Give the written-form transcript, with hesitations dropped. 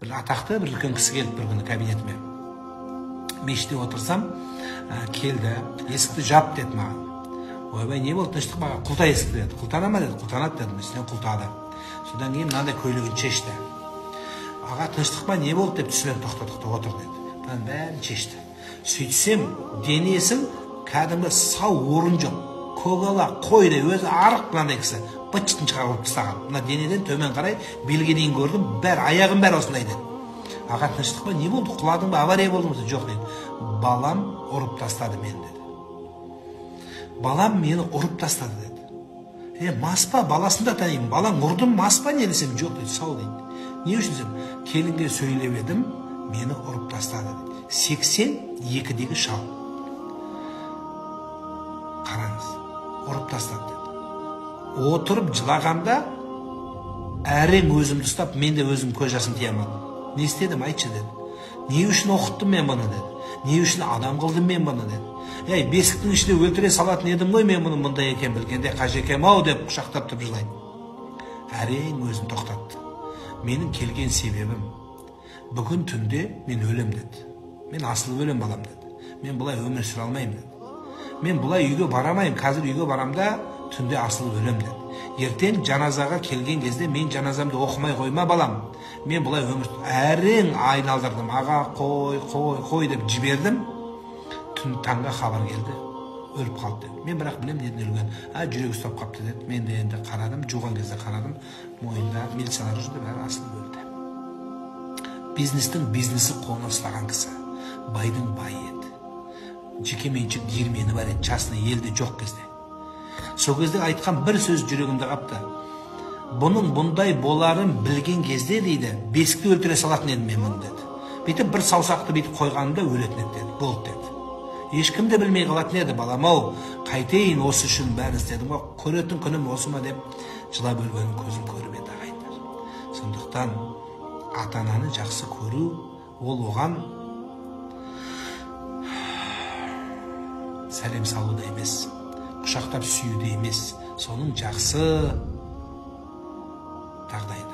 Бір атақты бір үлкен кісі келді бір күні кабинетіме. Мешітте отырсам, келді, есікті жап деді маған. Ойбай, не болды, тыныштық маған, құлта есікті деді. Құлтана ма деді, құлтанады дедім, үстінен құлтады. Содан кейін мынандай көйлегін шешті. Аға, тыныштық па, не болды деп түсінен тоқтадық та отыр деді. Мынаның бәрін шешті. Сөйтсем, денесін кәдімгі сау орын жоқ. Көгала қойдай, өзі арық мынандай кісі. Быт-шытын шығарып тастаған. Мына денеден төмен қарай белге дейін көрдім, бәрі аяғым бәрі осындай деді. Аға, тыныштық па, не болды, құладың ба, авария болды ма? Жоқ деді. Балам ұрып тастады мені деді. Балам мені ұрып тастады деді. Мас па, баласын да танимын. Балаң ұрдым, мас па не десем, жоқ дейді, сау дейді. Не үшін десем, келінге сөйлеп едім, мені ұрып тастады дейді. 82-дегі шал. Қараңыз, ұрып тастады деді. Отырып жылағанда әрең өзімді ұстап, мен де өзім көз жасым тия алмадым. Не істедім, айтшы деді. Не үшін оқыттым мен бұны деді. Не үшін адам қылдым мен бұны деді. Ей, бесіктің ішінде өлтіре салатын едім ғой мен бұны, мұндай екен білгенде қажекем ау деп құшақтап тұрып жылайды. Әрең өзін тоқтатты. Менің келген себебім, бүгін түнде мен өлем деді. Мен асылып өлем балам деді. Мен бұлай өмір сүре алмаймын деді. Мен бұлай үйге барамаймын, қазір үйге барам да түнде асылып өлем деді. Ертең жаназаға келген кезде мен жаназамды оқымай қойма балам. Мен бұлай өмір әрең айналдырдым. Аға, қой, қой, қой деп жібердім. Түн таңға хабар келді, өліп қалды деді. Мен бірақ білем неден өлген. Жүрегі ұстап қапты деді. Мен де енді қарадым, жуған кезде қарадым. Мойнында милициялар жүрді, бәрі асылып өлді. Бизнестің бизнесі қолына ұстаған кісі. Байдың байы еді. Жеке меншік диірмені бар еді, частный елде жоқ кезде. Сол кезде айтқан бір сөз жүрегімде қапты. Бұның бұндай боларын білген кезде дейді, бесікті өлтіре салатын едім мен бұны деді. Бүйтіп бір саусақты бүйтіп қойғанымда өлетін еді деді. Болды деді. Ешкім де білмей қалатын еді, балам ау, қайтейін осы үшін бәрін істедім ғой, көретін күнім осы ма деп жылап өлгенін көзім көріп еді ағайындар. Сондықтан ата-ананы жақсы көру, ол оған сәлем салуда емес, құшақтап сүюде емес, соның жақсы жағдайында.